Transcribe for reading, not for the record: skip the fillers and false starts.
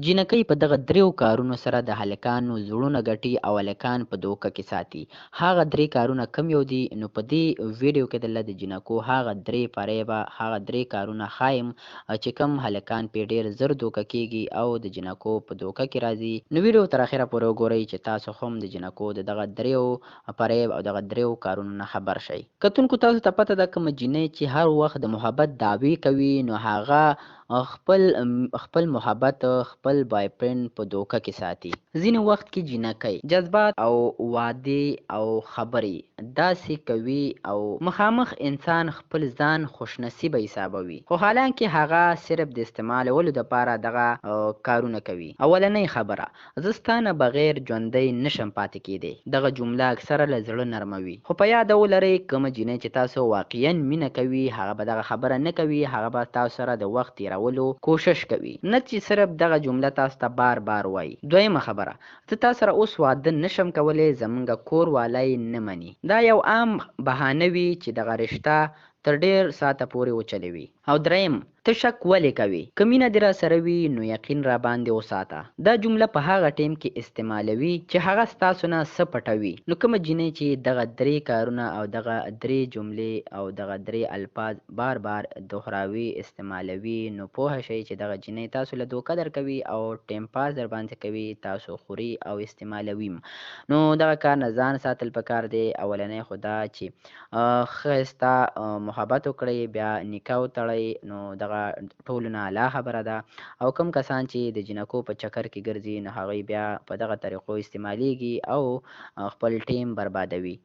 جینکۍ په دغه دریو کارونو سره د هلکانو زړونه ګټي او هلکان په دوکه کې ساتي. هغه درې کارونه کوم یو دي؟ نو په دې ویډیو کې دله د جینکو هغه درې فریبه، هغه درې کارونه ښایم چې کوم هلکان پې ډیر زر دوکه کیږي او د جینکو په دوکه کې راځي. نو ویډیو تر اخره پورې وګورئ چې تاسو هم د جینکو د دغه دریو فریب او دغه دریو کارونو نه خبر شئ. کتونکو تاسو ته پته ده، کومه جینۍ چې هر وخت د محبت دعوې کوي نو هغه خپل محبت، خپل بای فرند په دوکه کې ساتي. ځینې وخت کې جینکۍ جذبات او وعدې او خبرې داسې کوي او مخامخ انسان خپل ځان خوشنصیبه حسابوي، خو حالانکه هغه صرف د استعمالولو دپاره دغه کارونه کوي. اولنۍ خبره، زه ستا نه بغیر ژوندی نشم پاتې کېدی. دغه جمله اکثره له زړه نرموي، خو په یاد ولرئ کومه جینۍ چې تاسو واقعا مینه کوي هغه به دغه خبره نه کوي، هغه به تاسو سره د وخت تېرولو کوشش کوي، نه چې صرف دغه جمله تاسو ته بار بار وایي. دویمه خبره، زه تاسو سره اوس واده نشم کولی، زمونږ کور والا یې نه مني. دا یو عام بهانه وي چې دغه رشته تر ډېر ساعته پورې وچلوي. او دریم، ته شک ولې کوې؟ که مینه دې راسره وي نو یقین راباندې وساته. دا جمله په هغه ټیم کې استعمالوي چې هغه ستاسو نه څه پټوي. نو کومه جینۍ چې دغه درې کارونه او دغه درې جملې او دغه درې الفاظ بار بار دهراوي، استعمالوي، نو پوهه شئ چې دغه جینۍ تاسو له دوکه درکوي او ټیم پاس در باندې کوي، تاسو خوري او استعمالوي. نو دغه کار نه ځان ساتل پکار دی. اولنی خو دا چې ښایسته محبت وکړئ، بیا نکاح وتړئ، نو دغه ټولو نه اعلی خبره ده. او کوم کسان چې د جینکو په چکر کې ګرځي نو هغوی بیا په دغه طریقو استعمالیږي او خپل ټیم بربادوي.